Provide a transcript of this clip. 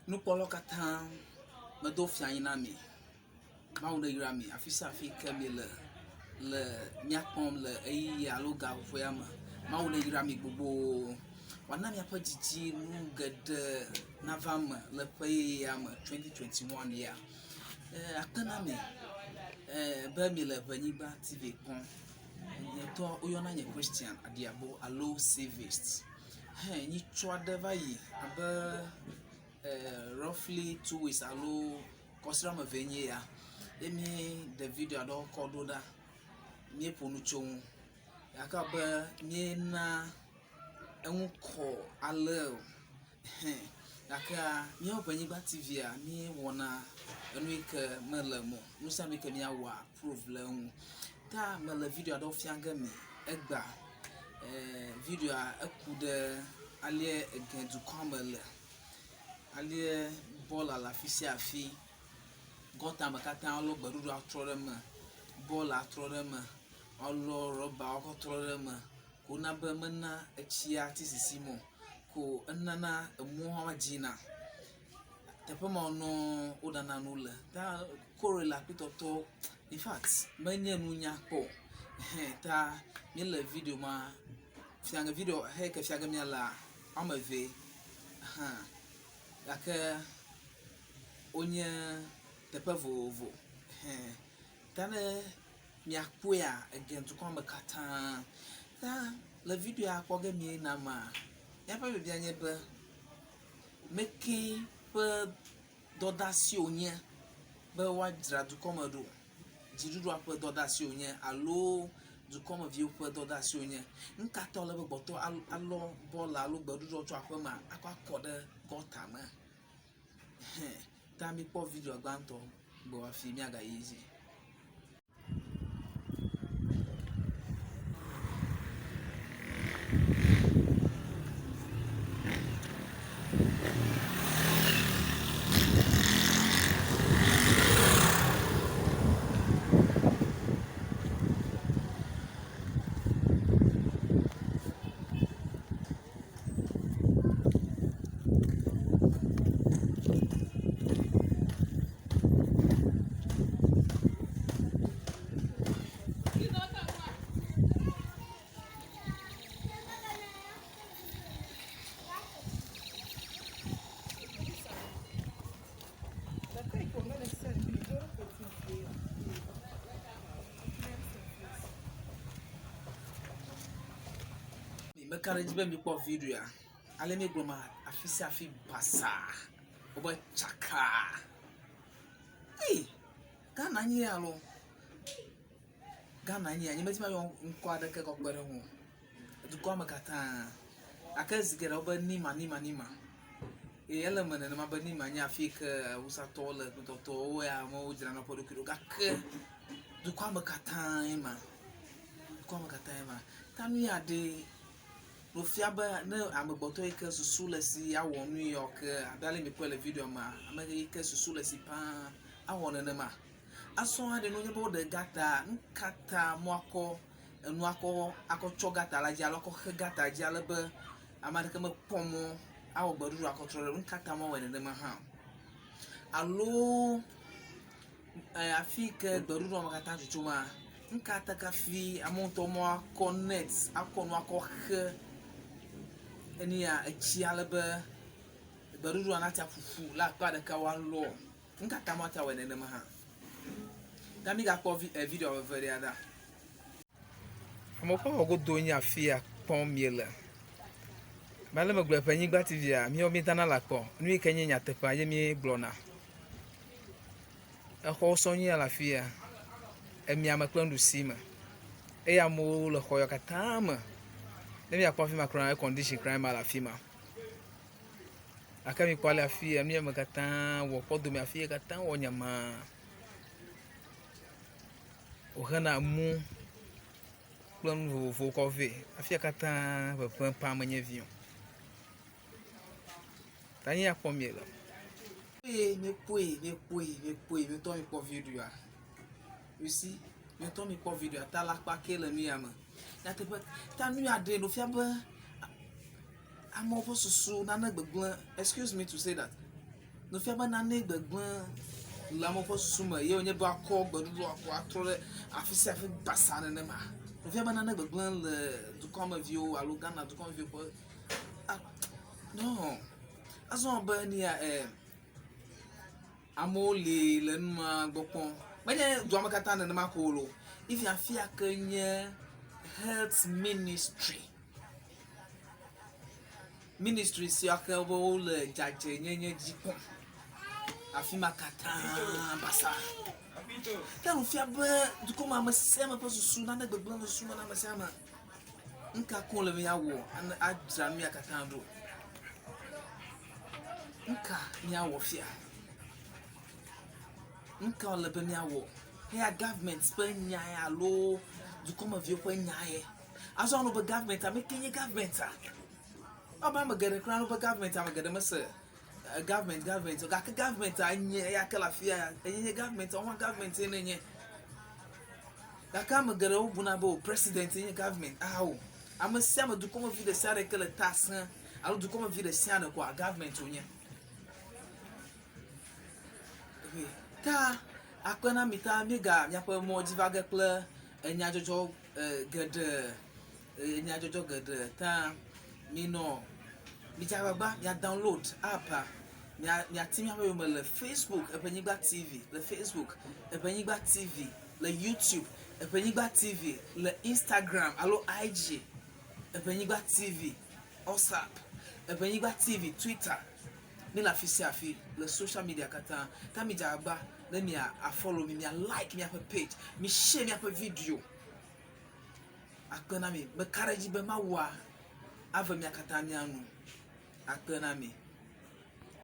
Nukpɔlawo katã medo fia anyi na mi. Mawu neyra mi afi sia afi ke miele le mía kpɔm le ʋeyiʋi alo gaƒoƒo ya me. Mawu neyra mi gbogbo. Wòana miaƒe didi nu geɖe nava eme le ƒe yeyea me 2021 ya. Akpe na mi be miele Ŋenyigba TV kpɔm. Nye ŋutɔ woyɔna nye Christian Aɖiabo alo Savist. Hẽ nyitsɔ aɖe va yi abe roughly 2 weeks alo kɔsiɖa woame evee nye ya ye míeɖe video aɖewo kɔ ɖo ɖa. Míeƒo nu tso ŋu gake abe míena eŋu kɔ ale o. Hẽ gakea míaƒe Ŋenyigba TV-a míewɔna enu yi ke mele eme o. Nu sia nu yi ke míawɔa prove le eŋu. Ta mele video aɖewo fia ge mi egbea. Videoa eku ɖe alee ege dukɔa me le, alee bɔla le afi sia afi, gɔta me katã wolɔ gbeɖuɖɔ trɔ ɖe eme, bɔla trɔ ɖe eme, wolɔ rɔbawo kɔ trɔ ɖe eme ko na be mena etsia te sisim o ko enana emɔ hã va dzina. Teƒe ma nɔ woɖana nu le ta korela kple tɔtɔwo infact menye nu nyakpɔ o. Ɛhɛ ta míele video ma fia ge video xeyi ke fia ge míalea woame evee hã gake wonye teƒe vovovo. Ɛhɛ ta ne miakpɔea ege dukɔa me katã. Ta le videoa kpɔ ge mieyina mea, míaƒe biabia nye be meke ƒe dɔdeasi wònye be woadzra dukɔ me ɖo? Dziɖuɖua ƒe dɔdeasi wònye alo dukɔmeviwo ƒe dɔdeasi wònye? Nu ka ta wòle be gbɔtɔ alɔ bɔla alo gbeɖuɖɔ tso aƒeme akɔ akɔ ɖe gɔta me? Hɛ ta mikpɔ videoa gbãtɔ gbɔ hafi míagayi edzi. Meka ɖe edzi be mikpɔ videoa. Ale míegblɔ ma afi sia afi basaa wobe tsaka. Ei Ghana nye ya loo. Ghana nye ya. Nyemedi be mayɔ ŋkɔ aɖeke kɔ kpe ɖe eŋu o. Dukɔa me katã. Gake zi geɖe wobe Nima Nima Nima. Eye ele eme nenema be Nima nye afi yi ke awusatɔwo le nutɔtɔwo ya amewo dzrana woƒe ɖokui ɖo gake dukɔa me katã ye ma. Dukɔa me katã ye ma. Ta nu ya ɖe wòfia be ne amegbetɔ yi ke susu le esi awɔ nu yawo ke abe ale mikpɔe le videoa mea, ame yi ke susu le esi paa awɔ nenema. Azɔ hã ɖe nenye be woɖe gata, nu ka ta woakɔ enua kɔ akɔ tsɔ gata la dzi alo akɔ xe gata dzi ale be ame aɖeke mekpɔ mɔ awɔ gbeɖuɖɔ akɔ trɔ ɖe o. Nu ka ta woawɔe nenema hã? Alo afi yi ke gbeɖuɖɔ me katã tsotsoma, nu ka ta hafi amewo ŋutɔ woakɔ net akɔ nu akɔ xe enu ya etsi ale be gbeɖuɖɔa nate aƒuƒu le akpa ɖeka woalɔ. Nu ka ta woate awɔe nenema hã? Na mígakpɔ vi video eve ɖea ɖa. Amewo ƒe xɔ godo nye afi ya kpɔm míele. Abe ale megblɔe ƒe nyigba TV-a, míawo míedana le akpɔ. Nu yi ke nye nyateƒea ye míegblɔna. Exɔwo sɔŋ nye ya le afi ya. Emiame kple nuɖusi me eye amewo le xɔ ya katã me. Ne míakpɔ afi ma kura, air condition kura ma le afi ma. Gake mikpɔ ale afi ya nu ya me katã wɔ kpɔ dome afi ya katã wɔ nyamaa. Wohena emu kple nu vovovowo kɔ vɛ. Afi ya katã ŋeŋe paa menye vi o. Ta nu ya kpɔm miele. Eye míekpɔe, míekpɔe, míekpɔe, mi ŋutɔ mikpɔ videoa. You see, mi ŋutɔ mikpɔ videoa ta alakpa kee le nu ya me. Nyateƒe ta nu ya ɖee fia be amewo ƒe susu nane gbegblẽ. Excuse me to say that. Nufia be nane gbegblẽ le amewo ƒe susu me ye wonye be woakɔ gbeɖuɖɔ akɔ atrɔ ɖe afi sia afi basa nenema. Nufia be nane gbegblẽ le dukɔmeviwo alo Ghana dukɔmeviwo ƒe a no. Azɔ be nu ya e amewo li le nu ma gbɔ kpɔm. Menye dua me katã nenema ko o. Even afi ya ke nye health ministry. Ministry sia ke be wole dzadzɛnyenye dzi kpɔm. Afi ma katã basa. Ke nu fia be dukɔ me ame sia ame ƒe susu nane gbegblẽ le susu me na ame sia ame. Nu ka koŋ le míawɔ adzra nu ya katã ɖo? Nu ka míawɔ fia? Nu ka wòle be míawɔ? Eya government ƒe nyae alo dukɔmeviwo ƒe nyae? Azɔ anɔ be government, ame ke nye government-a? Ewɔ abe ame geɖe kura wobe government ame geɖe mese government government o gake government nye eya ke le afia enye nye government wohã government ye nenye. Gake ame geɖewo buna be o president ye nye government ao. Ame sia ame dukɔmevi ɖe sia ɖe ke le ta sẽ alo dukɔmevi ɖe sia ɖe koa government wonye. Ta akpe na mi ta míega miaƒe mɔ dzi va ge kple enyadzɔdzɔ geɖe. Enyadzɔdzɔ geɖe ta minɔ midze agbagba mia download app-a mia miati míaƒe yome le Facebook Eƒenyigba TV le Facebook Eƒenyigba TV le YouTube Eƒenyigba TV le Instagram alo IG Eƒenyigba TV WhatsApp Eƒenyigba TV Twitter. Míle afi sia afi le social media katã. Ta midze agbagba ne mia a follow mi, mia like míaƒe page, mi share míaƒe video. Akpe na mi. Meka ɖe edzi be Mawua ave mia katã mia nu. Akpe na mi.